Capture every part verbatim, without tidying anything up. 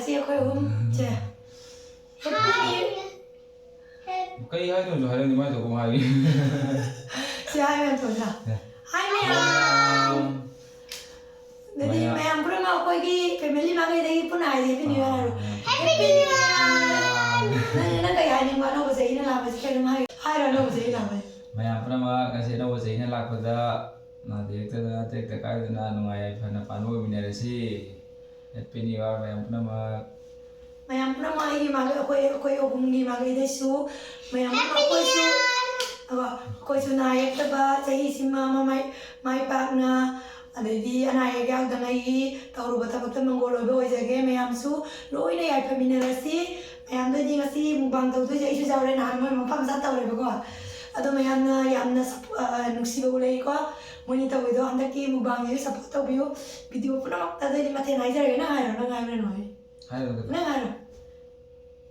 ꯁꯤ ꯑꯩꯈꯣꯏ ꯑꯍꯨꯝ ꯁꯦ꯫ Happy New Year꯫ ꯀꯩ ꯍꯥꯏꯗꯣꯏꯅꯣ ꯍꯥꯏꯔꯝꯗꯤ ꯃꯥꯏ ꯊꯣꯛꯄ ꯑꯃ ꯍꯥꯏꯕꯤ꯫ ꯁꯤ ꯍꯥꯏ ꯃꯌꯥꯝ ꯊꯣꯛꯑꯣ꯫ Hi ꯃꯌꯥꯝ꯫ ꯑꯗꯨꯗꯤ ꯃꯌꯥꯝ꯫ ꯃꯌꯥꯝ ꯄꯨꯝꯅꯃꯛ ꯑꯩꯈꯣꯏꯒꯤ family ꯃꯥꯏꯀꯩꯗꯒꯤ ꯄꯨꯟꯅ ꯍꯥꯏꯁꯦ Happy New Year ꯍꯥꯏꯔꯣ꯫ Happy New Year꯫ ꯅꯪ ꯅꯪ ꯀꯩ ꯍꯥꯏꯅꯤꯡꯕ ꯑꯅꯧꯕ ꯆꯍꯤꯅ ꯂꯥꯛꯄꯁꯦ ꯀꯩꯅꯣꯝ ꯍꯥꯏꯌꯨ꯫ ꯍꯥꯏꯔꯣ ꯑꯅꯧꯕ ꯆꯍꯤ ꯂꯥꯛꯄꯁꯦ꯫ ꯃꯌꯥꯝ ꯄꯨꯝꯅꯃꯛ ꯉꯁꯤ ꯑꯅꯧꯕ ꯆꯍꯤꯅ ꯂꯥꯛꯄꯗ ꯅꯥꯗ ꯌꯦꯛꯇꯗꯅ ꯇꯦꯛꯇ ꯀꯥꯏꯗꯅ ꯅꯨꯡꯉꯥꯏ ꯌꯥꯏꯐꯅ ꯄꯥꯟꯕ ꯑꯣꯏꯃꯤꯟꯅꯔꯁꯤ꯫ Happy New Year ꯃꯌꯥꯝ ꯄꯨꯝꯅꯃꯛ꯫ ꯃꯌꯥꯝ ꯄꯨꯝꯅꯃꯛ ꯑꯩꯒꯤ ꯃꯥꯒ ꯑꯩꯈꯣꯏ ꯑꯩꯈꯣꯏ ꯑꯍꯨꯝꯒꯤ ꯃꯥꯏꯀꯩꯗꯩꯁꯨ ꯃꯌꯥꯝ ꯑꯃ ꯑꯩꯈꯣꯏꯁꯨ ꯑꯗꯣ ꯑꯩꯈꯣꯏꯁꯨ ꯅꯥ ꯌꯦꯛꯇꯕ ꯆꯍꯤꯁꯤꯃ ꯑꯃ ꯃꯥꯏ ꯃꯥꯏ ꯄꯥꯛꯅ ꯑꯗꯩꯗꯤ ꯑꯅꯥ ꯑꯌꯦꯛ ꯌꯥꯎꯗꯉꯩꯒꯤ ꯇꯧꯔꯨꯕ ꯊꯕꯛꯇ ꯃꯪꯒꯣꯜ ꯑꯣꯏꯕ ꯑꯣꯏꯖꯒꯦ꯫ ꯃꯌꯥꯝꯁꯨ ꯂꯣꯏꯅ ꯌꯥꯏꯐꯃꯤꯟꯅꯔꯁꯤ꯫ ꯃꯌꯥꯝꯗꯩꯗꯤ ꯉꯁꯤ mukbang ꯇꯧꯗꯣꯏꯁꯦ ꯑꯩꯁꯨ ꯌꯥꯎꯔꯦ꯫ ꯅꯍꯥꯟ ꯃꯣꯏ ꯃꯐꯝ ꯃꯆꯥ ꯇꯧꯔꯦꯕꯀꯣ꯫ ꯑꯗꯣ ꯃꯌꯥꯝꯅ ꯌꯥꯝꯅ ꯁꯞ- ꯑ, ꯅꯨꯡꯁꯤꯕ ꯎꯠꯂꯛꯏꯀꯣ꯫ ꯃꯣꯏꯅ ꯇꯧꯕꯤꯗꯣ ꯍꯟꯗꯛꯀꯤ mukbangꯁꯤꯁꯨ support ꯇꯧꯕꯤꯌꯨ꯫ Video ꯄꯨꯝꯅꯃꯛꯇ ꯑꯗꯩꯗꯤ ꯃꯊꯦꯜ ꯍꯥꯏꯖꯔꯒꯦ꯫ ꯅꯪ ꯍꯥꯏꯔꯣ, ꯅꯪ ꯍꯥꯏꯕ꯭ꯔꯥ ꯅꯣꯏ? ꯍꯥꯏꯔꯣ ꯀꯩꯗꯧ- ꯅꯪ ꯍꯥꯏꯔꯣ꯫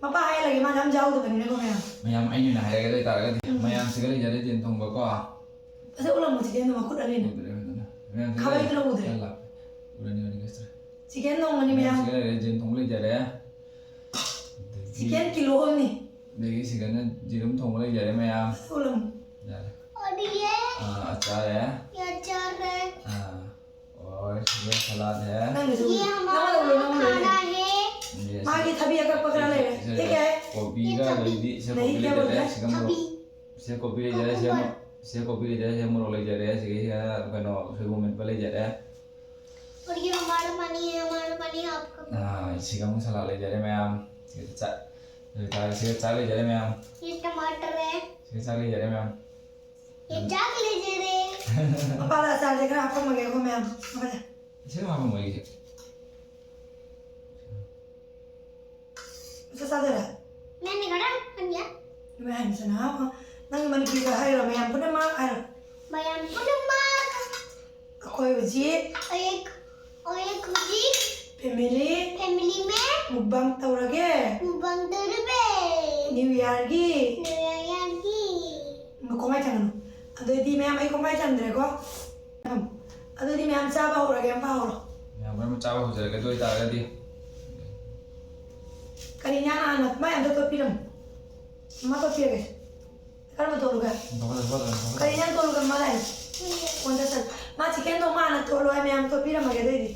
ꯃꯄꯥ ꯍꯥꯏꯔꯒꯦ, ꯃꯥꯅ ꯌꯥꯝ ꯌꯥꯎꯗꯕꯅꯤꯅꯀꯣ ꯃꯌꯥꯝ꯫ ꯃꯌꯥꯝ ꯑꯩꯅ ꯑꯣꯏꯅ ꯍꯥꯏꯔꯒꯦ ꯑꯗꯨ ꯑꯣꯏꯇꯥꯔꯒꯗꯤ ꯎꯝ꯫ ꯃꯌꯥꯝꯁꯤꯒ ꯂꯩꯖꯔꯦ ꯌꯦꯟ ꯊꯣꯡꯕ ꯀꯣ꯫ ꯐꯖ ꯎꯠꯂꯝꯃꯣ ꯆꯤꯀꯦꯟꯗꯣ ꯃꯈꯨꯠ ꯑꯅꯤꯅ꯫ ꯎꯗ꯭ꯔꯦ ꯐꯖꯅ꯫ ꯃꯌꯥꯝꯁꯤꯒ ꯈꯥꯕꯩꯗꯨꯅ ꯂꯩꯔꯦ꯫ ꯎꯗ꯭ꯔꯦ꯫ ꯌꯥꯝ ꯂꯥꯞꯄꯦ꯫ ꯎꯔꯅꯤ ꯎꯔꯅꯤ ꯀꯩꯁꯨ ꯇꯧꯔꯣꯏ꯫ ꯆꯤꯀꯦꯟ ꯊꯣꯡꯕꯅꯤ ꯃꯌꯥꯝ꯫ ꯃꯌꯥꯝꯁꯤꯒ ꯂꯩꯔꯦ ꯌꯦꯟ ꯊꯣꯡꯕ ꯂꯩꯖꯔꯦ꯫ ꯑꯗꯒꯤ ꯆꯤꯀꯦꯟ ꯀꯤꯂꯣ ꯑꯃꯅꯤ꯫ ꯑꯗꯒꯤ ꯁꯤꯒꯅ ꯌꯦꯔꯨꯝ ꯊꯣꯡꯕ ꯂꯩꯖꯔꯦ ꯃꯌꯥꯝ꯫ ꯐꯖ ꯎꯠꯂꯝꯃꯣ꯫ ꯌꯥꯔꯦ꯫ और ये ꯑꯥ, ꯑꯆꯥꯔ ꯍꯦ꯫ ये अचार है। ꯑꯥ, और ये सलाद है। ꯅꯪꯒꯤꯁꯨ ये ꯅꯪ हमारा ꯂꯧꯔꯣ, ꯅꯪ ꯂꯧꯔꯣ꯫ खाना है। ये ꯃꯥꯒꯤ ꯊꯕꯤ ꯑꯀꯛꯄ ꯈꯔ ꯂꯩꯔꯦ꯫ ꯁꯤꯗ ꯁꯤ ꯀꯩ ꯍꯥꯏ? ꯀꯣꯕꯤꯒ ꯑꯗꯩꯗꯤ ꯁꯤꯗ ꯂꯩ ꯀꯣꯕꯤ ꯀꯌꯥ ꯂꯩꯖꯔꯦ꯫ ꯑꯣꯏꯒꯦ? ꯁꯤꯗ थबी। ꯃꯣꯔꯣꯛ ꯁꯤꯗ ꯀꯣꯕꯤ ꯂꯩꯖꯔꯦ꯫ ꯁꯤꯗ ꯃꯣ- ꯁꯤꯗ ꯀꯣꯕꯤ ꯂꯩꯖꯔꯦ꯫ ꯁꯤꯗ ꯃꯣꯔꯣꯛ ꯂꯩꯖꯔꯦ꯫ ꯁꯤꯗꯒꯤ ꯁꯤꯗ ꯀꯩꯅꯣ ꯁꯣꯏꯕꯨꯝ ꯃꯦꯠꯄ ꯂꯩꯖꯔꯦ꯫ और ये हमारा पानी है, हमारा पानी आपका। ꯑꯥ, ꯁꯤꯒ ꯑꯃꯨꯛ ꯁꯂꯥꯗ ꯂꯩꯖꯔꯦ ꯃꯌꯥꯝ꯫ ꯁꯤꯗ ꯆꯥꯛ ꯂꯩꯖꯔꯦ, ꯁꯤꯗ ꯆꯥꯛ ꯂꯩꯖꯔꯦ ꯃꯌꯥꯝ꯫ ये टमाटर है। ꯁꯤꯗ ꯆꯥꯛ ꯂꯩꯖꯔꯦ ꯃꯌꯥꯝ꯫ ये चाक लीजिए रे। ꯃꯄꯥꯗ ꯑꯆꯥꯔꯁꯦ ꯈꯔ ꯍꯥꯞꯄꯝꯃꯒꯦ ꯑꯩꯈꯣꯏ ꯃꯌꯥꯝ꯫ ꯃꯄꯥꯗ꯫ ꯁꯤꯗ ꯍꯥꯞꯄꯝꯃꯣ ꯑꯩꯒꯤꯁꯦ꯫ ꯆꯥꯛ ꯆꯥꯗꯣꯏꯔꯥ? मैंने कहा बन गया। ꯏꯃꯥ ꯍꯥꯏꯅ ꯆꯠꯅ ꯍꯥꯞꯄꯣ꯫ ꯅꯪ ꯃꯅꯤꯄꯨꯔꯤꯗ ꯍꯥꯏꯔꯣ, ꯃꯌꯥꯝ ꯄꯨꯝꯅꯃꯛ ꯍꯥꯏꯔꯣ꯫ ꯃꯌꯥꯝ ꯄꯨꯝꯅꯃꯛ꯫ ꯑꯩꯈꯣꯏ ꯍꯧꯖꯤꯛ एक और एक खुशी family फैमिली में mukbang ꯇꯧꯔꯒꯦ꯫ मुबांग दरबे। New Yearꯒꯤ न्यू ईयर की। ꯀꯣꯡꯒꯥꯏ ꯊꯥꯡꯒꯅꯨ꯫ ꯑꯗꯨꯑꯣꯏꯗꯤ ꯃꯌꯥꯝ ꯑꯩ ꯀꯣꯡꯒꯥꯏ ꯊꯥꯡꯗ꯭ꯔꯦꯀꯣ꯫ ꯑꯗꯨꯑꯣꯏꯗꯤ ꯃꯌꯥꯝ ꯆꯥꯕ ꯍꯧꯔꯒꯦ, ꯑꯝꯐꯥ ꯍꯧꯔꯣ꯫ ꯃꯌꯥꯝ ꯄꯨꯝꯅꯃꯛ ꯆꯥꯕ ꯍꯧꯖꯔꯒꯦ꯫ ꯑꯗꯨ ꯑꯣꯏꯇꯥꯔꯒꯗꯤ ꯀꯔꯤ ꯏꯟꯖꯥꯡ ꯍꯥꯟꯅ? ꯃꯥꯏ ꯑꯝꯇ ꯇꯣꯠꯄꯤꯔꯝꯃꯨ꯫ ꯃꯥ ꯇꯣꯠꯄꯤꯔꯒꯦ꯫ ꯀꯔꯝꯕ ꯇꯣꯠꯂꯨꯒꯦ? ꯀꯔꯤ ꯏꯟꯖꯥꯡ ꯇꯣꯠꯂꯨꯒꯦ? ꯃꯥ ꯂꯥꯛꯑꯦ꯫ ꯐꯣꯟ ꯇꯧꯁꯜꯂꯨ꯫ ꯃꯥ ꯆꯤꯛꯀꯟ ꯊꯣꯡꯕ ꯍꯥꯟꯅ ꯇꯣꯠꯂꯣ ꯍꯥꯏ ꯃꯌꯥꯝ, ꯇꯣꯠꯄꯤꯔꯝꯃꯒꯦ ꯑꯗꯨꯏꯗꯤ꯫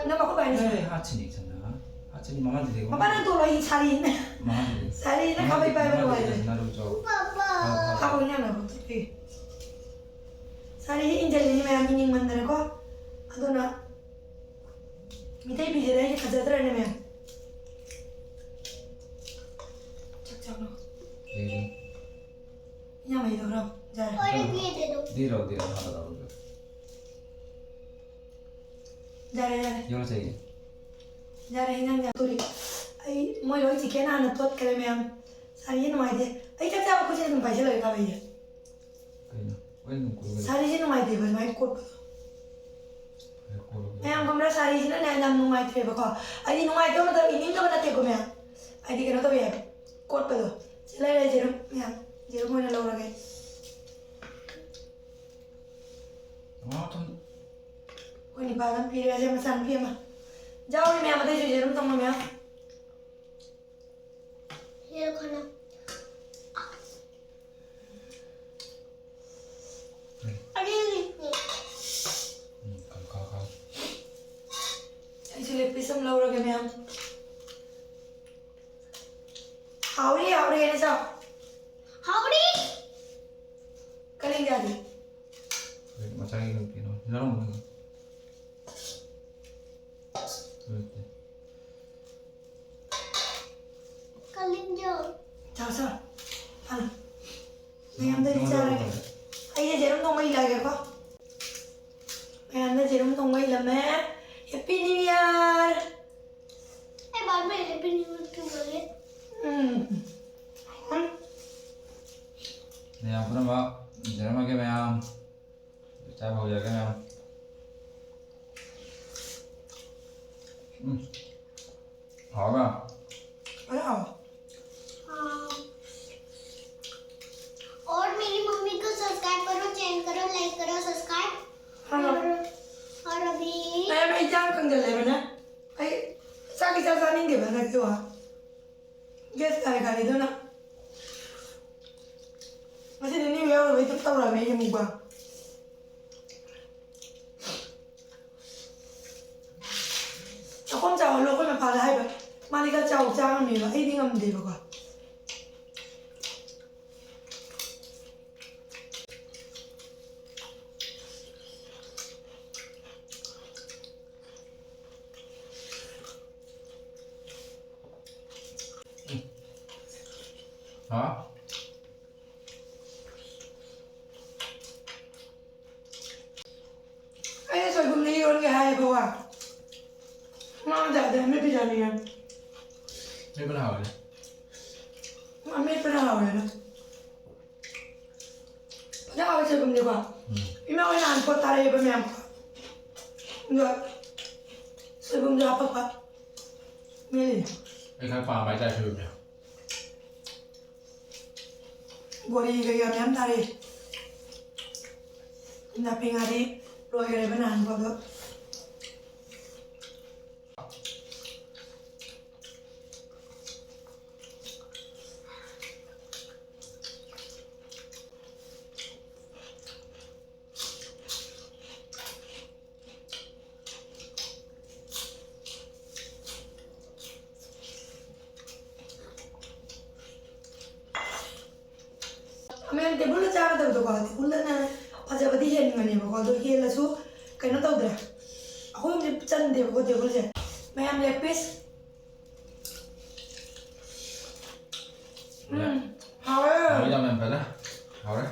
ꯅꯪ ꯃꯈꯨꯠ ꯄꯥꯏꯅꯨ꯫ ꯑꯦ, ꯍꯥꯠꯁꯤꯅꯤ ꯆꯟꯅ꯫ ꯍꯥꯠꯁꯤꯅꯤ ꯃꯃꯥꯡꯗꯨꯗꯤ꯫ ꯃꯄꯥ ꯅꯪ ꯇꯣꯠꯂꯣ, ꯑꯩ ꯁꯥꯔꯤ꯫ ꯃꯃꯥꯡꯗꯨꯗꯤ꯫ ꯁꯥꯔꯤꯅ ꯈꯥꯕꯩ ꯄꯥꯏꯕ ꯅꯨꯡꯉꯥꯏꯔꯦ꯫ ꯅꯥꯔꯨ ꯆꯥꯎ꯫ ꯄꯥꯄꯥ꯫ ꯍꯣꯏ, ꯍꯣꯏ꯫ ꯍꯥꯞꯄꯣ, ꯏꯟꯖꯥꯡ ꯅꯥꯄꯤ ꯇꯣꯠꯄꯤꯒꯦ꯫ ꯁꯥꯔꯤ ꯏꯟꯖꯜꯂꯤꯅꯤ ꯃꯌꯥꯝ, ꯏꯅꯤꯡꯃꯟꯗꯅꯀꯣ꯫ ꯑꯗꯨꯅ ꯃꯤꯇꯩ ꯐꯤꯁꯦ ꯑꯩꯁꯦ ꯐꯖꯗ꯭ꯔꯅꯦ ꯃꯌꯥꯝ? ꯆꯥꯛ ꯆꯥꯕ꯭ꯔꯣ? ꯂꯩꯔꯤ꯫ ꯏꯟꯖꯥꯡ ꯃꯍꯤꯗꯣ ꯈꯔ ꯌꯥꯔꯦ꯫ ꯑꯣꯏꯔꯦ, ꯄꯤꯔꯦ ꯑꯗꯨꯝ꯫ ꯗꯤꯔꯣ, ꯗꯤꯔꯣ, ꯍꯥꯟꯅ ꯂꯧꯔꯒ꯫ ꯌꯥꯔꯦ, ꯌꯥꯔꯦ꯫ ꯌꯥꯔꯦ, ꯏꯟꯖꯥꯡ ꯌꯥꯔꯦ꯫ ꯇꯣꯔꯤ꯫ ꯑꯩ ꯃꯣꯏ ꯂꯣꯏ ꯆꯤꯛꯀꯟ ꯍꯥꯟꯅ ꯇꯣꯠꯈ꯭ꯔꯦ ꯃꯌꯥꯝ꯫ ꯁꯥꯔꯤ ꯅꯨꯡꯉꯥꯏꯇꯦ꯫ ꯑꯩ ꯆꯥꯛ ꯆꯥꯕ ꯈꯨꯠꯁꯦ ꯑꯗꯨꯝ ꯄꯥꯏꯁꯤꯜꯂꯒꯦ ꯈꯥꯕꯩꯁꯦ꯫ ꯀꯩꯅꯣ? ꯍꯣꯔꯦꯟ ꯑꯗꯨꯝ ꯀꯣꯠꯂꯨ ꯀꯩꯅꯣ꯫ ꯁꯥꯔꯤꯁꯦ ꯅꯨꯡꯉꯥꯏꯇꯦꯕ, ꯑꯗꯨꯃꯥꯏꯅ ꯀꯣꯠꯄꯗꯣ꯫ ꯍꯣꯔꯦꯟ ꯀꯣꯠꯂꯨ ꯀꯩꯅꯣ꯫ ꯃꯌꯥꯝ ꯈꯪꯕ꯭ꯔꯥ, ꯁꯥꯔꯤꯁꯤꯅꯅꯦ ꯌꯥꯝ ꯅꯨꯡꯉꯥꯏꯇ꯭ꯔꯦꯕꯀꯣ꯫ ꯑꯩꯗꯤ ꯅꯨꯡꯉꯥꯏꯇꯕ ꯃꯇꯝ ꯏꯅꯤꯡꯗꯕ ꯅꯠꯇꯦꯀꯣ ꯃꯌꯥꯝ꯫ ꯑꯩꯗꯤ ꯀꯩꯅꯣ ꯇꯧꯋꯦ ꯍꯥꯏꯕ, ꯀꯣꯠꯄꯗꯣ꯫ ꯁꯤ ꯂꯩꯔꯦ ꯖꯦꯔꯨꯝ ꯃꯌꯥꯝ꯫ ꯖꯦꯔꯨꯝ ꯑꯣꯏꯅ ꯂꯧꯔꯒꯦ꯫ ꯑꯥ, ꯊꯨꯝ꯫ ꯑꯩꯈꯣꯏ ꯅꯤꯄꯥꯗ ꯑꯃ ꯄꯤꯔꯦ, ꯑꯁꯦ ꯃꯆꯥꯅꯨꯄꯤ ꯑꯃ꯫ ꯌꯥꯎꯔꯤ ꯃꯌꯥꯝ, ꯑꯇꯩꯁꯨ ꯖꯦꯔꯨꯝ ꯊꯣꯡꯕ ꯃꯌꯥꯝ꯫ ꯌꯦꯔꯨꯝ ꯈꯅ꯫ ꯑꯩꯁꯨ ꯂꯦꯒ ꯄꯤꯁ ꯑꯃ ꯂꯧꯔꯒꯦ ꯃꯌꯥꯝ꯫ ꯍꯥꯎꯔꯤ, ꯍꯥꯎꯔꯤ, ꯑꯩꯅ ꯆꯥꯎ꯫ ꯍꯥꯎꯔꯤ꯫ ꯀꯂꯦꯖꯥꯗꯤ? ꯃꯆꯥꯒꯤ ꯀꯩꯅꯣ, ꯌꯥꯎꯔꯝꯒꯅꯤ꯫ ꯂꯩꯇꯦ꯫ ꯀꯂꯦꯖꯥ꯫ ꯆꯥꯎ, ꯆꯥꯎ꯫ ꯍꯥꯟꯅ꯫ ꯃꯌꯥꯝꯗꯗꯤ ꯅꯉꯣꯟꯗ ꯆꯥꯔꯒꯦ꯫ ꯂꯧꯔꯛꯑꯣ꯫ ꯑꯩꯅ ꯖꯦꯔꯨꯝ ꯊꯣꯡꯕ ꯏꯜꯂꯛꯑꯒꯦꯀꯣ꯫ ꯃꯌꯥꯝꯅ ꯖꯦꯔꯨꯝ ꯊꯣꯡꯕ ꯏꯜꯂꯝꯃꯦ꯫ Happy New Year! ꯑꯩ ꯕꯥꯔꯕꯤ Happy New Year ꯊꯣꯡꯕꯒꯤ꯫ ꯎꯝ꯫ ꯎꯝ꯫ ꯃꯌꯥꯝ ꯄꯨꯝꯅꯃꯛ ꯏꯟꯖꯔꯝꯃꯒꯦ ꯃꯌꯥꯝ꯫ ꯆꯥꯕ ꯍꯧꯖꯔꯒꯦ ꯃꯌꯥꯝ꯫ ꯎꯝ꯫ ꯍꯥꯎꯕ꯭ꯔꯥ? ꯂꯣꯏ ꯍꯥꯎꯋꯦ꯫ हाँ। और मेरी मम्मी को subscribe करो, channel करो, like करो, subscribe। हाँ। और, और अभी ꯃꯌꯥꯝ ꯑꯩ ꯆꯥꯛ ꯀꯪꯖꯜꯂꯦꯕꯅꯦ꯫ ꯑꯩ ꯆꯥꯛ ꯏꯆꯥ ꯆꯥꯅꯤꯡꯗꯦꯕ ꯍꯟꯗꯛꯇꯤ ꯋꯥ꯫ ꯑꯦꯁ, ꯀꯔꯤ ꯀꯔꯤꯗꯨꯅ ꯉꯁꯤꯗꯤ ꯅꯤꯌꯨ ꯌꯥꯎꯔꯕꯩ ꯑꯗꯨꯝ ꯇꯧꯔꯝꯃꯦ ꯑꯩꯒꯤ mukbang꯫ ꯆꯥꯛꯈꯨꯝ ꯆꯥꯎꯍꯜꯂꯣ ꯑꯩꯈꯣꯏ ꯃꯄꯥꯗ ꯍꯥꯏꯕ꯫ ꯃꯥꯗꯤ ꯈꯔ ꯆꯥꯎ ꯆꯥ ꯉꯝꯃꯦꯕ, ꯑꯩꯗꯤ ꯉꯝꯗꯦꯕꯀꯣ꯫ ꯍꯥ? ꯑꯩꯅ ꯁꯣꯏꯕꯨꯝꯗ ꯏꯔꯣꯟꯒꯦ ꯍꯥꯏꯌꯦꯕ ꯋꯥ꯫ ꯃꯥ ꯌꯥꯗꯦ, ꯑꯃꯦꯠꯄꯤ ꯆꯥꯅꯤꯡꯉꯦ꯫ ꯑꯃꯦꯠꯄꯅ ꯍꯥꯎꯋꯦ꯫ ꯑꯃꯦꯠꯄꯅ ꯍꯥꯎꯋꯦꯅ꯫ ꯐꯖꯅ ꯍꯥꯎꯋꯦ ꯁꯣꯏꯕꯨꯝꯗꯤꯀꯣ꯫ ꯎꯝ꯫ ꯏꯃꯥ ꯍꯣꯏ ꯅꯍꯥꯟ ꯄꯣꯠ ꯊꯥꯔꯛꯑꯦꯕ ꯃꯌꯥꯝ꯫ ꯑꯗꯣ ꯁꯣꯏꯕꯨꯝꯁꯨ ꯍꯥꯄꯛꯄ꯫ ꯃꯦꯠꯂꯤꯅꯦ꯫ ꯑꯩ ꯈꯔ ꯄꯥꯝꯕ ꯍꯥꯏꯇꯥꯔꯦ ꯁꯣꯏꯕꯨꯝꯁꯦ꯫ ꯕꯣꯔꯤ ꯀꯩꯀꯥ ꯃꯌꯥꯝ ꯊꯥꯔꯛꯑꯦ꯫ ꯅꯥꯄꯤ ꯉꯥꯔꯤ ꯂꯣꯏꯈ꯭ꯔꯦꯕ ꯅꯍꯥꯟ ꯄꯣꯠꯇꯣ꯫ ꯃꯌꯥꯝ ꯇꯦꯕꯜꯗ ꯆꯥꯒꯗꯕꯗꯣꯀꯣ, ꯇꯦꯕꯜꯗꯅ ꯐꯖꯕꯗꯤ ꯍꯦꯟꯕꯅꯦꯕꯀꯣ, ꯑꯗꯣ ꯍꯦꯜꯂꯁꯨ ꯀꯩꯅꯣ ꯇꯧꯗ꯭ꯔꯦ꯫ ꯑꯩꯈꯣꯏ ꯍꯧꯖꯤꯛ ꯆꯟꯗꯦꯕꯀꯣ ꯇꯦꯕꯜꯁꯦ꯫ ꯃꯌꯥꯝ leg piece꯫ ꯎꯝ, ꯍꯥꯎꯔꯦ꯫ ꯍꯥꯎꯔꯦ, ꯌꯥꯝ, ꯌꯥꯝ ꯐꯖꯅ ꯍꯥꯎꯔꯦ꯫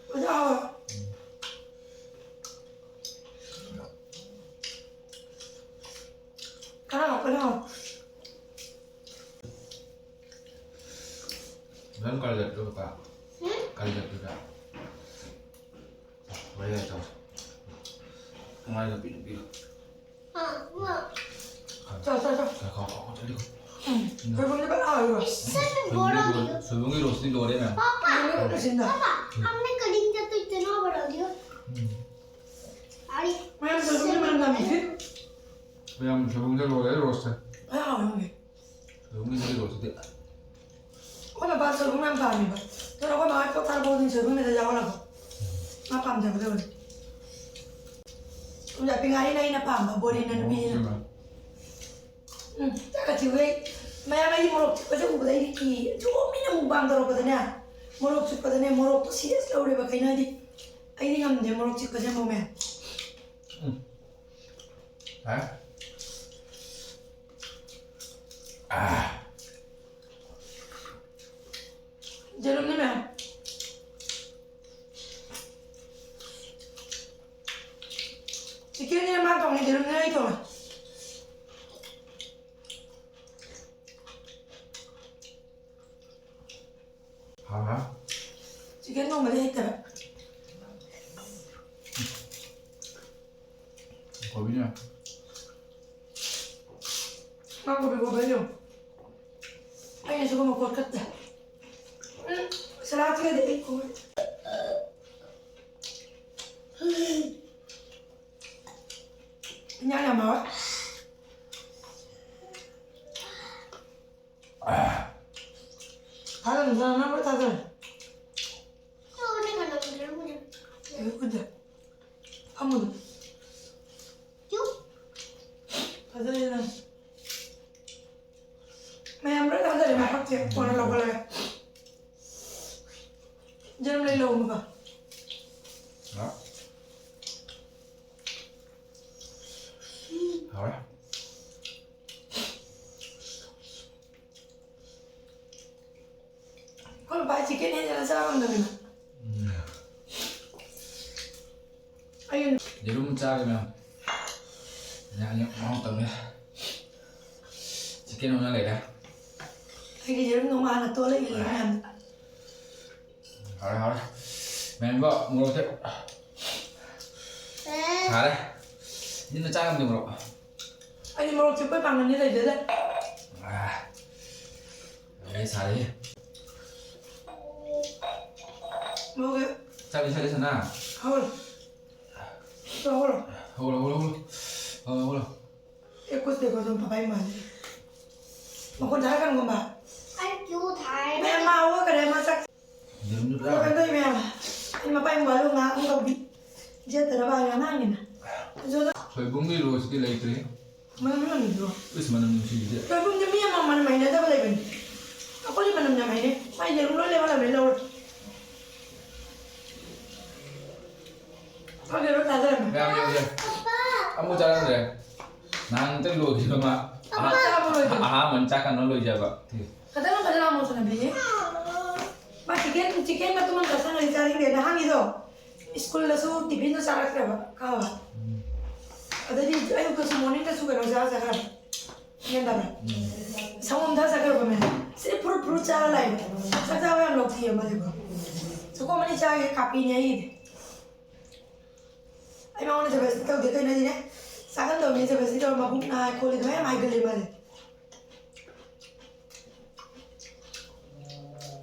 ꯐꯖꯅ ꯍꯥꯎꯔꯦ꯫ ꯎꯝ꯫ ꯈꯔ ꯍꯥꯞꯀꯗꯕ꯫ ꯅꯪ ꯀꯥꯏ ꯆꯠꯇꯣꯏꯕ? ꯎꯝ? ꯀꯥꯏ ꯆꯠꯇꯣꯏꯕ? ꯋꯥꯔꯤ ꯂꯩꯇ꯭ꯔꯣ? ꯅꯨꯡꯉꯥꯏꯅ ꯄꯤꯔꯣ, ꯄꯤꯔꯣ꯫ हाँ, वो। ꯆꯥꯎ, ꯆꯥꯎ, ꯆꯥꯎ꯫ ꯆꯥꯎ, ꯆꯥꯎ, ꯆꯥꯎ, ꯆꯥꯎ꯫ ꯎꯝ꯫ ꯁꯣꯏꯕꯨꯝꯗꯤ ꯐꯖꯅ ꯍꯥꯎꯋꯤꯀꯣ꯫ इससे भी बड़ा नहीं। ꯁꯣꯏꯕꯨꯝꯒꯤ ꯔꯣꯁꯇꯤ ꯂꯣꯏꯔꯦ ꯃꯌꯥꯝ꯫ पापा, ꯁꯣꯏꯕꯨꯝꯒꯤ ꯔꯣꯁꯇꯤꯅ꯫ पापा, हमने कटिंग किया तो इतना बड़ा हो गया। ꯎꯝ꯫ अरे, ꯃꯌꯥꯝ ꯁꯣꯏꯕꯨꯝꯒꯤ ꯃꯅꯝ ꯅꯝꯃꯤꯁꯤ꯫ ꯃꯌꯥꯝ ꯁꯣꯏꯕꯨꯝꯁꯦ ꯂꯣꯏꯔꯦ ꯔꯣꯁꯁꯦ꯫ ꯐꯖꯅ ꯍꯥꯎꯋꯦ ꯅꯪꯒꯤ꯫ ꯁꯣꯏꯕꯨꯝꯒꯤ ꯔꯣꯁꯇꯤ꯫ ꯄꯥꯝꯃꯦꯕ꯫ ꯑꯗꯨꯅ ꯑꯩꯈꯣꯏ ꯃꯥ ꯍꯣꯏ ꯄꯣꯠ ꯊꯥꯔꯛꯄ ꯈꯨꯗꯤꯡ ꯁꯣꯏꯕꯨꯝ ꯃꯦꯠꯇ ꯌꯥꯎꯍꯜꯂꯕ꯫ ꯃꯥ ꯄꯥꯝꯖꯕꯗꯨ ꯑꯣꯏꯅ꯫ ꯌꯥꯄꯤ ꯉꯥꯔꯤꯅ ꯑꯩꯅ ꯄꯥꯝꯕ, ꯕꯣꯔꯤꯅ ꯅꯨꯄꯤꯅ꯫ ꯎꯝ, ꯆꯥꯛꯀ ꯊꯤꯕꯩ ꯃꯌꯥꯝ ꯑꯩꯗꯤ ꯃꯣꯔꯣꯛ ꯆꯤꯛꯄꯁꯦ ꯎꯕꯗ ꯑꯩꯗꯤ ꯀꯤ꯫ ꯑꯗꯨ ꯃꯤꯅ ꯃꯨꯛꯕꯥꯡ ꯇꯧꯔꯛꯄꯗꯅꯦ, ꯃꯣꯔꯣꯛ ꯆꯤꯛꯄꯗꯅꯦ, ꯃꯣꯔꯣꯛꯇꯣ serious ꯂꯧꯔꯦꯕ ꯀꯩꯅꯣ ꯍꯥꯏꯗꯤ꯫ ꯑꯩꯗꯤ ꯉꯝꯗꯦ ꯃꯣꯔꯣꯛ ꯆꯤꯛꯄꯁꯦ ꯑꯃꯨꯛ ꯃꯌꯥꯝ꯫ ꯎꯝ꯫ ꯍꯥ? ꯑꯥ꯫ ꯌꯦꯔꯨꯝꯅꯦ ꯃꯌꯥꯝ꯫ Chickenꯅꯦ ꯃꯥ ꯊꯣꯡꯉꯦ, ꯌꯦꯔꯨꯝꯅꯦ ꯑꯩ ꯊꯣꯡꯉꯦ꯫ ꯍꯥ ꯍꯥ꯫ Chicken ꯊꯣꯡꯕꯗꯤ ꯍꯩꯇꯕ꯫ ꯀꯣꯕꯤꯅꯦ꯫ ꯃꯥ ꯀꯣꯕꯤ ꯀꯣꯕꯤ ꯍꯥꯏꯌꯣ꯫ ꯑꯩꯅ ꯁꯤꯒꯨꯝꯕ ꯀꯣꯠꯀꯠꯇꯦ꯫ ꯎꯝ, ꯁꯂꯥꯗꯀꯤꯗꯤ ꯑꯩ ꯀꯣꯕꯤ꯫ ꯏꯟꯖꯥꯡ ꯌꯥꯝ ꯍꯥꯎꯋꯦ꯫ ꯊꯥꯖꯟ, ꯊꯥꯖꯟ, ꯅꯪ ꯂꯣꯏ ꯊꯥꯖꯟ꯫ ꯂꯣꯏ ꯈꯨꯠꯇ꯫ ꯐꯝꯃꯨꯅꯨ꯫ ꯊꯥꯖꯜꯂꯦ ꯅꯪ꯫ ꯃꯌꯥꯝ ꯂꯣꯏ ꯊꯥꯖꯜꯂꯦ, ꯃꯐꯝꯁꯦ ꯀꯣꯟꯅ ꯂꯧꯈꯠꯂꯒꯦ꯫ ꯌꯦꯔꯨꯝ ꯂꯩ ꯂꯧ ꯑꯃꯒ꯫ ꯍꯥ? ꯍꯥꯎꯔꯦ꯫ ꯑꯩꯈꯣꯏ ꯕꯥꯏ chicken ꯍꯦꯟꯖꯅ ꯆꯥ ꯉꯝꯗꯕꯅꯤꯅ꯫ ꯎꯝ꯫ ꯑꯩ ꯌꯦꯔꯨꯝ ꯆꯥꯒꯦ ꯃꯌꯥꯝ꯫ ꯌꯥꯅꯤ, ꯃꯍꯥꯎ ꯇꯪꯒꯦ꯫ Chicken ꯑꯣꯏꯅ ꯂꯩꯔꯦ꯫ ꯑꯩꯒꯤ ꯌꯦꯔꯨꯝ ꯅꯣꯡꯃ ꯍꯥꯟꯅ ꯇꯣꯠꯂ ꯏꯜꯂꯦ ꯃꯌꯥꯝ꯫ ꯍꯥꯎꯔꯦ, ꯍꯥꯎꯔꯦ꯫ ꯃꯌꯥꯝꯕ, ꯃꯣꯔꯣꯛꯁꯦ ꯁꯥꯔꯦ꯫ ꯌꯨꯝꯗ ꯆꯥ ꯉꯝꯗꯦ ꯃꯣꯔꯣꯛ꯫ ꯑꯩꯗꯤ ꯃꯣꯔꯣꯛ ꯆꯤꯛꯄ ꯄꯥꯡꯒꯜꯗꯤ ꯂꯩꯖꯗꯦ꯫ ꯑꯥ꯫ ꯑꯦ, ꯁꯥꯔꯦꯍꯦ꯫ ꯃꯣꯔꯣꯛꯁꯦ ꯆꯥꯛ ꯂꯩꯁꯜꯂꯦ, ꯁꯅꯥ꯫ ꯍꯧꯔꯣ꯫ ꯍꯧꯔꯣ꯫ ꯍꯧꯔꯣ, ꯍꯧꯔꯣ, ꯍꯧꯔꯣ꯫ ꯍꯧꯔꯣ, ꯍꯧꯔꯣ꯫ ꯑꯦ, ꯀꯨꯠꯇꯦꯀꯣ, ꯑꯗꯨꯝ ꯄꯄꯥꯏ ꯃꯥꯜꯂꯦ꯫ ꯃꯈꯣꯟ ꯇꯥꯔꯛꯀꯅꯨꯀꯣ, ꯃꯥ꯫ ꯑꯩ cue ꯊꯥꯏ꯫ ꯃꯥ ꯍꯧꯒꯠꯈꯔꯦ, ꯃꯥ ꯆꯥꯛ ꯌꯦꯔꯨꯝꯗꯨ ꯆꯥꯔꯣ꯫ ꯀꯩꯅꯣ ꯇꯧꯔꯤꯃꯦ꯫ ꯑꯩ ꯃꯄꯥ ꯏꯃꯨꯡ ꯂꯨ ꯉꯥ ꯑꯃ ꯇꯧꯕꯤ꯫ ꯏꯖꯠꯇꯅꯕ ꯑꯉꯥꯡꯅꯤꯅ꯫ ꯑꯗꯨꯅ ꯁꯣꯏꯕꯨꯝꯒꯤ ꯔꯣꯁꯇꯤ ꯂꯩꯇ꯭ꯔꯤ꯫ ꯃꯅꯝ ꯅꯝꯗ꯭ꯔꯣ? ꯏꯁ, ꯃꯅꯝ ꯅꯨꯡꯁꯤꯕꯤꯗꯦ꯫ ꯁꯣꯏꯕꯨꯝꯗꯤ ꯃꯤ ꯑꯃ ꯃꯅꯝ ꯍꯩꯅꯗꯕ ꯂꯩꯕꯅꯤ꯫ ꯑꯩꯈꯣꯏꯗꯤ ꯃꯅꯝ ꯌꯥꯝ ꯍꯩꯅꯩ꯫ ꯃꯥꯏ ꯌꯦꯔꯨꯝ ꯂꯣꯏ ꯂꯩꯕ ꯂꯩꯔꯦ, ꯂꯧꯔꯦ꯫ ꯈꯪꯗꯦ, ꯂꯣꯏ ꯊꯥꯗꯔꯝꯃꯦ꯫ ꯃꯌꯥꯝ ꯌꯧꯁꯦ꯫ ꯑꯃꯨꯛ ꯆꯥꯔꯝꯗ꯭ꯔꯦ꯫ ꯅꯍꯥꯟ ꯑꯝꯇ ꯂꯣꯏꯈꯤꯕ ꯃꯥ꯫ ꯄꯄꯥ ꯆꯥꯕ ꯂꯣꯏꯗ꯭ꯔꯤ꯫ ꯑꯍꯥꯟꯕ ꯆꯥꯛ ꯀꯩꯅꯣ ꯂꯣꯏꯖꯕ꯫ ꯈꯤꯇꯪ ꯐꯖꯅ ꯂꯥꯝꯃꯣ ꯁꯅꯥꯕꯤ꯫ ꯃꯥ chicken, chicken ꯃꯇꯨꯝ ꯑꯃ ꯆꯥꯁꯟꯈ꯭ꯔꯗꯤ ꯆꯥꯅꯤꯡꯗꯦ꯫ ꯅꯍꯥꯟꯒꯤꯗꯣ ꯁ꯭ꯀꯨꯜꯗꯁꯨ tiffinꯗꯣ ꯆꯥꯔꯛꯇ꯭ꯔꯕ ꯈꯪꯉꯕ? ꯎꯝ꯫ ꯑꯗꯩꯗꯤ ꯑꯌꯨꯛꯇꯁꯨ morningꯗꯁꯨ ꯀꯩꯅꯣ ꯆꯥꯔ ꯆꯠꯈ꯭ꯔꯕ꯫ ꯒ꯭ꯌꯥꯟ ꯇꯥꯕ꯭ꯔꯥ? ꯎꯝ꯫ ꯁꯪꯒꯣꯝ ꯊꯛꯑ ꯆꯠꯈ꯭ꯔꯕ ꯃꯌꯥꯝ꯫ ꯁꯤ ꯐꯨꯔꯨꯞ ꯐꯨꯔꯨꯞ ꯆꯥꯔ ꯂꯥꯛꯑꯦꯕ꯫ ꯆꯥꯛ ꯆꯥꯕ ꯌꯥꯝ ꯂꯧꯊꯤꯑꯕ ꯃꯥꯁꯦꯀꯣ꯫ ꯆꯥꯛꯈꯣꯝ ꯑꯅꯤ ꯆꯥꯒꯦ ꯀꯥꯞꯄꯤꯅꯦ ꯑꯩꯒꯤꯗꯤ꯫ ꯑꯩ ꯃꯉꯣꯟꯗ ꯖꯕꯔꯗꯁꯇꯤ ꯇꯧꯗꯦ, ꯀꯩꯅꯣꯗꯤꯅꯦ, ꯆꯥꯒꯟꯗꯕ ꯃꯤ ꯖꯕꯔꯗꯁꯇꯤ ꯇꯧꯔ ꯃꯕꯨꯛ ꯅꯥꯏ ꯈꯣꯠꯂꯤ ꯑꯗꯨꯃꯥꯏꯅ ꯌꯥꯝ ꯍꯥꯏꯒꯜꯂꯦ ꯃꯥꯁꯦ꯫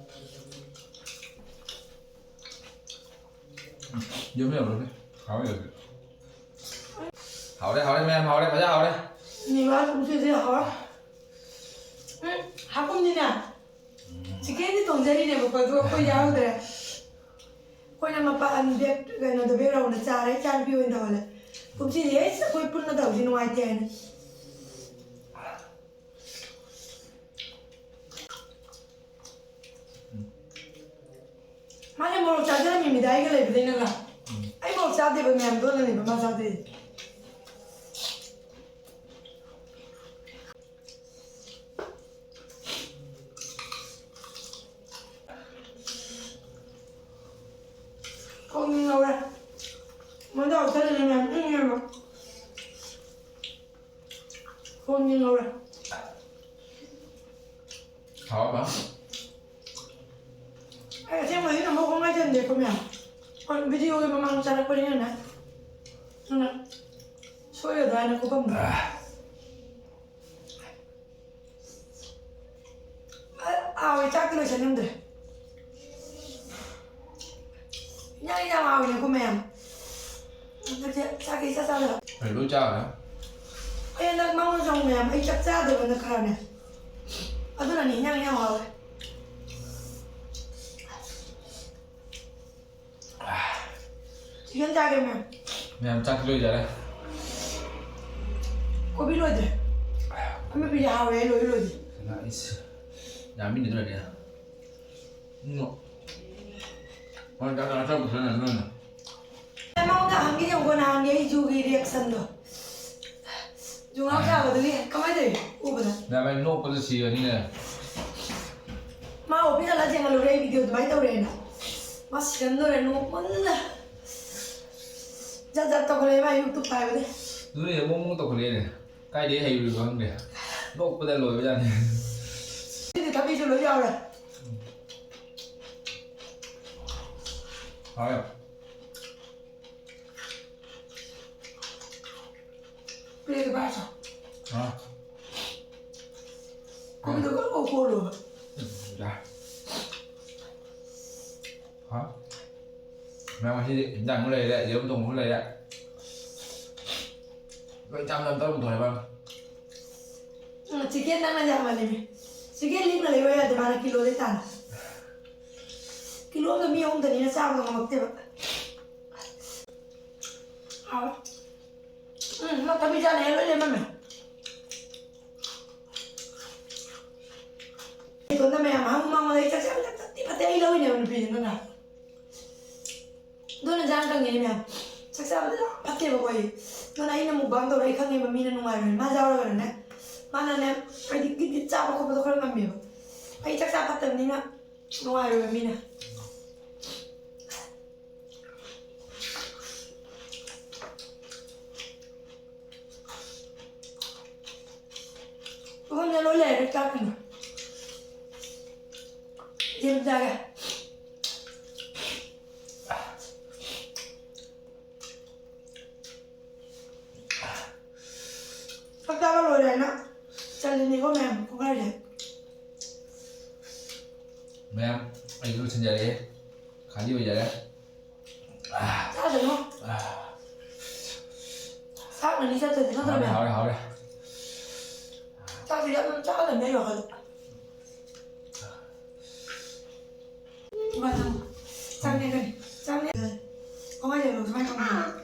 ꯌꯨꯝ ꯌꯧꯔꯒꯦ꯫ ꯍꯥꯎꯔꯦ ꯍꯧꯖꯤꯛ꯫ ꯍꯥꯎꯔꯦ, ꯍꯥꯎꯔꯦ ꯃꯌꯥꯝ, ꯍꯥꯎꯔꯦ, ꯐꯖ ꯍꯥꯎꯔꯦ꯫ ꯅꯤꯕꯥ ꯀꯨꯝꯁꯤꯗꯤ ꯍꯥꯎꯔꯦ꯫ ꯎꯝ, ꯍꯥꯀꯨꯝꯗꯤꯅꯦ, chickenꯗꯤ ꯊꯣꯡꯖꯔꯤꯅꯦꯕꯀꯣ, ꯑꯗꯨꯒ ꯑꯩꯈꯣꯏ ꯌꯥꯎꯗ꯭ꯔꯦ꯫ ꯑꯩꯈꯣꯏꯅ ꯃꯄꯥꯟ back, ꯀꯩꯅꯣꯗ backgroundꯗ ꯆꯥꯔꯦ, ꯏꯆꯥꯅꯨꯄꯤ ꯑꯣꯏꯅ ꯇꯧꯍꯜꯂꯦ꯫ ꯀꯨꯝꯁꯤꯗꯤ ꯑꯩꯁ ꯑꯩꯈꯣꯏ ꯄꯨꯟꯅ ꯇꯧꯁꯤ ꯅꯨꯡꯉꯥꯏꯇꯦ ꯍꯥꯏꯅ꯫ ꯃꯥꯅꯦ, ꯃꯣꯔꯣꯛ ꯆꯥꯖꯔꯝꯃꯤ ꯃꯤꯗꯥꯏꯒ ꯂꯩꯕꯗꯩꯅꯒ꯫ ꯎꯝ꯫ ꯑꯩ ꯃꯣꯔꯣꯛ ꯆꯥꯗꯦꯕ, ꯃꯌꯥꯝꯗꯣ ꯑꯣꯟꯅꯅꯦꯕ ꯃꯥ ꯆꯥꯗꯣꯏꯁꯦ꯫ ꯈꯣꯡꯅꯤꯡ ꯉꯧꯔꯦ꯫ ꯃꯣꯏꯗ ꯍꯣꯇꯦꯜꯗꯅꯦ ꯃꯌꯥꯝ ꯏꯪꯉꯦꯕ꯫ ꯈꯣꯡꯅꯤꯡ ꯉꯧꯔꯦ꯫ ꯍꯥꯎꯕ? ꯑꯩ ꯑꯁꯦꯡꯕꯒꯤ ꯑꯃꯨꯛ ꯈꯣꯡ ꯍꯥꯏꯖꯟꯗꯦꯀꯣ ꯃꯌꯥꯝ꯫ ꯍꯣꯏ, videoꯒꯤ ꯃꯃꯥꯡ ꯆꯥꯔꯛꯄꯅꯤꯅꯅꯦ꯫ ꯑꯗꯨꯅ ꯁꯣꯏꯔꯗ꯭ꯔꯥ ꯍꯥꯏꯅ ꯈꯨꯐꯝꯗꯣ꯫ ꯑ, ꯍꯥꯎꯋꯦ, ꯆꯥꯛꯇꯤ ꯂꯣꯏꯁꯟ ꯉꯝꯗ꯭ꯔꯦ꯫ ꯏꯟꯖꯥꯡ ꯌꯥꯝ ꯍꯥꯎꯋꯤꯅꯦꯀꯣ ꯃꯌꯥꯝ꯫ ꯍꯟꯗꯛꯁꯦ ꯆꯥꯛꯁꯦ ꯏꯆꯥ ꯆꯥꯗꯕ꯫ ꯑꯩ ꯂꯣꯏ ꯆꯥꯈ꯭ꯔꯦ꯫ ꯑꯩ ꯍꯟꯗꯛ ꯃꯉꯣꯟ ꯆꯪ ꯃꯌꯥꯝ, ꯑꯩ ꯆꯥꯛ ꯆꯥꯗꯕꯅ ꯈꯔꯅꯦ꯫ ꯑꯗꯨꯅꯅꯦ ꯏꯟꯖꯥꯡ ꯌꯥꯝ ꯍꯥꯎꯋꯦ꯫ ꯌꯦꯟ ꯆꯥꯒꯦ ꯃꯌꯥꯝ꯫ ꯃꯌꯥꯝ ꯆꯥꯛ ꯂꯣꯏꯖꯔꯦ꯫ ꯀꯣꯕꯤ ꯂꯣꯏꯗ꯭ꯔꯦ꯫ ꯑꯃꯦꯠꯄꯗꯤ ꯍꯥꯎꯔꯦ, ꯂꯣꯏ ꯂꯣꯏꯗ꯭ꯔꯦ꯫ ꯀꯅꯥ ꯏꯁ? ꯌꯥꯝꯃꯤꯅꯦ ꯑꯗꯨꯅꯅꯦ꯫ ꯎꯝ꯫ ꯍꯣꯏ, ꯆꯥꯛ ꯆꯥ ꯆꯥꯕ ꯈꯔ ꯅꯪꯅ꯫ ꯑꯩ ꯃꯉꯣꯟꯗ ꯍꯪꯒꯦ ꯌꯦꯡꯉꯨꯀꯣ, ꯅꯍꯥꯟꯒꯤ ꯑꯩ ꯖꯨꯒꯤ reactionꯗꯣ꯫ ꯖꯨ ꯉꯥ ꯆꯥꯕꯗꯨꯒꯤ ꯀꯃꯥꯏꯅ ꯇꯧꯔꯤ? ꯎꯕꯗ꯫ ꯅꯍꯥꯟ ꯑꯩ ꯅꯣꯛꯄꯗ ꯁꯤꯔꯅꯤꯅꯦ꯫ ꯃꯥ office ꯍꯜꯂ ꯊꯦꯡꯅꯔꯨꯔꯦ, ꯑꯩ video ꯑꯗꯨꯃꯥꯏꯅ ꯇꯧꯔꯦꯅ꯫ ꯃꯥ ꯁꯤꯔꯝꯗꯣꯔꯦ, ꯅꯣꯛꯃꯟꯗꯅ꯫ ꯖꯥꯠ ꯖꯥꯠ ꯇꯧꯈꯠꯂꯛꯑꯦ ꯃꯥ YouTube ꯄꯥꯏꯕꯗꯩ꯫ ꯑꯗꯨꯅꯦ, ꯃꯑꯣꯡ ꯃꯑꯣꯡ ꯇꯧꯈꯠꯂꯛꯑꯦꯅꯦ꯫ ꯀꯥꯏꯗꯩ ꯍꯩꯔꯨꯔꯤꯕ ꯈꯪꯗꯦ꯫ ꯅꯣꯛꯄꯗ ꯂꯣꯏꯕꯖꯥꯠꯅꯤ꯫ ꯁꯤꯗꯤ ꯊꯕꯤꯁꯨ ꯂꯣꯏ ꯌꯥꯎꯔꯦ꯫ ꯍꯥꯎꯋꯦ꯫ ꯄ꯭ꯂꯦꯠꯇ ꯄꯥꯏꯔꯣ꯫ ꯑꯥ꯫ ꯀꯣꯕꯤꯗꯣ ꯀꯛ ꯀꯛ ꯀꯣꯠꯂꯣꯕ꯫ ꯎꯝ, ꯌꯥꯏ꯫ ꯍꯥ? ꯃꯌꯥꯝ ꯉꯁꯤꯗꯤ ꯏꯟꯖꯥꯡꯁꯨ ꯂꯩꯔꯦ, ꯌꯦꯔꯨꯝ ꯊꯣꯡꯕꯁꯨ ꯂꯩꯔꯦ꯫ ꯂꯣꯏ ꯆꯥꯝ ꯆꯥꯝ ꯇꯧꯔ ꯄꯨꯊꯣꯔꯛꯑꯦ ꯃꯥꯅ꯫ ꯎꯝ, chicken ꯅꯪꯅ ꯌꯥꯝꯃꯜꯂꯦꯃꯤ꯫ Chicken ꯂꯤꯛꯅ ꯂꯩꯕ ꯌꯥꯗꯦ, ꯃꯥꯅ ꯀꯤꯂꯣꯗꯩ ꯇꯥꯅ꯫ ꯀꯤꯂꯣ ꯑꯃꯗ ꯃꯤ ꯑꯍꯨꯝꯗꯅꯤꯅ ꯆꯥꯕꯗꯣ ꯉꯝꯃꯛꯇꯦꯕ꯫ ꯍꯥꯎꯋꯦ꯫ ꯎꯝ, ꯃꯥ ꯊꯕꯤ ꯆꯥꯅꯤꯡꯉꯥꯏ ꯂꯣꯏ ꯂꯦꯝꯃꯝꯃꯦ꯫ ꯏꯇꯣꯝꯇ ꯃꯌꯥꯝ ꯍꯪ ꯃꯉꯣꯟꯗ ꯑꯩ ꯆꯥꯛ ꯆꯥꯕ ꯆꯥꯛ ꯆꯠꯇꯤ ꯐꯠꯇꯦ, ꯑꯩ ꯂꯧꯔꯤꯅꯦꯕ ꯅꯨꯄꯤꯁꯦ ꯅꯪꯅ꯫ ꯑꯗꯨꯅ ꯆꯥꯡ ꯈꯪꯉꯦ ꯃꯌꯥꯝ꯫ ꯆꯥꯛ ꯆꯥꯕꯗ ꯌꯥꯝ ꯐꯠꯇꯦꯕꯀꯣ ꯑꯩ꯫ ꯑꯗꯨꯅ ꯑꯩꯅ mukbang ꯇꯧꯔ ꯑꯩ ꯈꯪꯉꯦꯕ ꯃꯤꯅ ꯅꯨꯡꯉꯥꯏꯔꯣꯏ꯫ ꯃꯥ ꯌꯥꯎꯔꯒꯅꯅꯦ, ꯃꯥꯅꯅꯦ, ꯍꯥꯏꯗꯤ ꯒꯤꯠ ꯒꯤꯠ ꯆꯥꯕ ꯈꯣꯠꯄꯗꯣ ꯈꯔ ꯉꯝꯃꯦꯕ꯫ ꯑꯩ ꯆꯥꯛ ꯆꯥ ꯐꯠꯇꯕꯅꯤꯅ ꯅꯨꯡꯉꯥꯏꯔꯣꯏꯕ ꯃꯤꯅ꯫ ꯄꯨꯈꯝꯗ ꯂꯣꯏ ꯂꯩꯔꯦ ꯆꯥꯛꯁꯤꯡꯗꯣ꯫ ꯌꯦꯟ ꯆꯥꯒꯦ꯫ ꯆꯥꯛ ꯆꯥꯕ ꯂꯣꯏꯔꯦꯅ ꯆꯜꯂꯤꯅꯤꯀꯣ ꯃꯌꯥꯝ ꯄꯨꯈꯥꯏꯁꯦ꯫ ꯃꯌꯥꯝ ꯑꯩꯁꯨ ꯂꯣꯏꯁꯤꯟꯖꯔꯒꯦ꯫ ꯈꯥꯂꯤ ꯑꯣꯏꯖꯔꯦ꯫ ꯆꯥꯗꯣꯏꯅꯣ? ꯆꯥꯛꯅꯅꯤ ꯆꯠꯇꯣꯏꯁꯦ ꯅꯠꯇ꯭ꯔꯣ ꯍꯥꯎꯔꯦ, ꯃꯌꯥꯝ? ꯍꯥꯎꯔꯦ, ꯍꯥꯎꯔꯦ꯫ ꯆꯥꯛꯁꯦ ꯌꯥꯝ ꯆꯥꯗꯕꯅꯦ ꯑꯩ ꯋꯥꯈꯜꯗ꯫ ꯆꯥꯛꯅꯦ ꯀꯔꯤ? ꯆꯥꯛꯅꯦ꯫ ꯀꯃꯥꯏꯅ ꯇꯧꯔꯤꯅꯣ?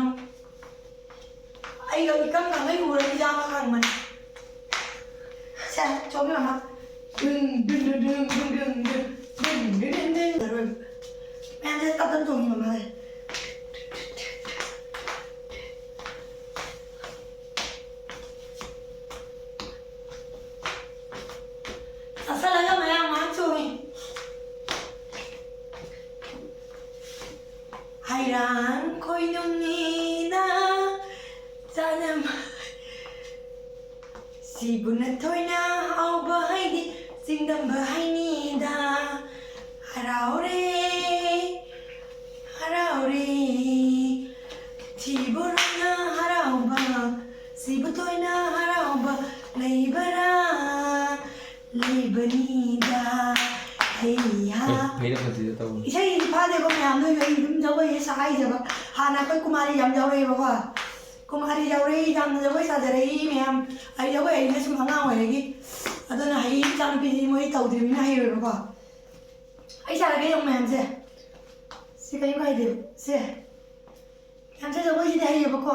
ꯅꯪ꯫ ꯑꯩꯒ ꯏꯀꯪ ꯀꯪꯉꯩ ꯎꯔꯗꯤ ꯌꯥꯝ ꯈꯪꯕꯅꯦ꯫ ꯁꯦ, ꯆꯣꯡꯉꯦ ꯃꯃꯥ꯫ ꯗꯨꯡ, ꯗꯨꯡ, ꯗꯨꯡ, ꯗꯨꯡ, ꯗꯨꯡ, ꯗꯨꯡ, ꯗꯨꯡ, ꯗꯨꯡ, ꯗꯨꯡ, ꯗꯨꯡ, ꯗꯨꯡ, ꯗꯨꯡ꯫ ꯃꯌꯥꯝꯁꯦ ꯇꯞ ꯇꯞ ꯆꯣꯡꯉꯤ ꯃꯃꯥꯁꯦ꯫ ꯆꯥꯁꯜꯂꯒ ꯃꯌꯥꯝ ꯉꯥꯏꯍꯥꯛ ꯆꯣꯡꯉꯤ꯫ ꯍꯩꯔꯥꯟ ꯈꯣꯏꯅꯨꯡꯅꯤꯅ ꯆꯥꯅꯝ ꯁꯤꯕꯨ ꯅꯊꯣꯏꯅ ꯍꯥꯎꯕ ꯍꯩꯗꯤ ꯆꯤꯡꯗꯝꯕ ꯍꯩꯅꯤꯗ꯫ ꯍꯔꯥꯎꯔꯦ, ꯍꯔꯥꯎꯔꯦ, ꯁꯤꯕꯨ ꯔꯣꯏꯅ ꯍꯔꯥꯎꯕ, ꯁꯤꯕꯨ ꯊꯣꯏꯅ ꯍꯔꯥꯎꯕ ꯂꯩꯕꯔꯥ? ꯂꯩꯕꯅꯤꯗ꯫ ꯍꯩꯍꯥ꯫ ꯍꯩ, ꯍꯩꯅ ꯐꯖꯩꯗ ꯇꯧꯕꯅꯤ꯫ ꯏꯁꯩ ꯐꯥꯗꯦꯀꯣ ꯃꯌꯥꯝ, ꯅꯣꯏ ꯑꯩ ꯑꯗꯨꯝ ꯖꯒꯣꯏꯁꯦ ꯁꯥ ꯍꯩꯖꯕ꯫ ꯍꯥꯟꯅ ꯑꯩꯈꯣꯏ ꯀꯨꯃꯥꯔꯤ ꯌꯥꯝ ꯌꯥꯎꯔꯛꯑꯦꯕꯀꯣ꯫ ꯀꯨꯃꯥꯔꯤ ꯌꯥꯎꯔꯛꯏ, ꯌꯥꯝꯅ ꯖꯒꯣꯏ ꯁꯥꯖꯔꯛꯏ ꯃꯌꯥꯝ꯫ ꯑꯩ ꯖꯒꯣꯏ ꯍꯩꯅ ꯁꯨꯝ ꯑꯉꯥꯡ ꯑꯣꯏꯔꯤꯉꯩꯒꯤ꯫ ꯑꯗꯨꯅ ꯍꯌꯦꯡ ꯏꯆꯥꯅꯨꯄꯤꯁꯤ ꯃꯣꯏ ꯇꯧꯗ꯭ꯔꯤꯕꯅꯤꯅ ꯍꯩꯔꯣꯏꯕꯀꯣ꯫ ꯑꯩ ꯁꯥꯔꯒꯦ ꯌꯦꯡꯉꯨ ꯃꯌꯥꯝꯁꯦ꯫ ꯁꯤ ꯀꯔꯤꯝ ꯀꯥꯏꯗꯦꯕ꯫ ꯁꯦ꯫ ꯃꯌꯥꯝꯁꯦ, ꯖꯒꯣꯏꯁꯤꯗꯤ ꯍꯩꯌꯦꯕꯀꯣ꯫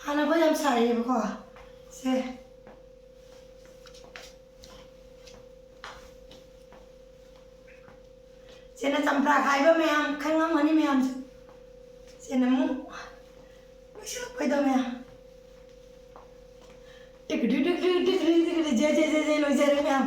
ꯍꯥꯟꯅ ꯑꯩꯈꯣꯏ ꯌꯥꯝ ꯁꯥꯔꯛꯑꯦꯕꯀꯣ꯫ ꯁꯦ꯫ ꯁꯤꯅ ꯆꯝꯄ꯭ꯔꯥ ꯈꯥꯏꯕ ꯃꯌꯥꯝ ꯈꯪꯉꯝꯒꯅꯤ ꯃꯌꯥꯝꯁꯨ꯫ ꯁꯤꯅ ꯑꯃꯨꯛ ꯂꯣꯏꯁꯤꯜꯂꯛꯄꯩꯗꯣ ꯃꯌꯥꯝ꯫ ꯇꯤꯛ ꯇꯤꯛ ꯇꯤꯛ ꯇꯤꯛ ꯇꯤꯛ ꯇꯤꯛ ꯇꯤꯛ ꯖꯦ ꯖꯦ ꯖꯦ ꯖꯦ ꯂꯣꯏꯖꯔꯦ ꯃꯌꯥꯝ꯫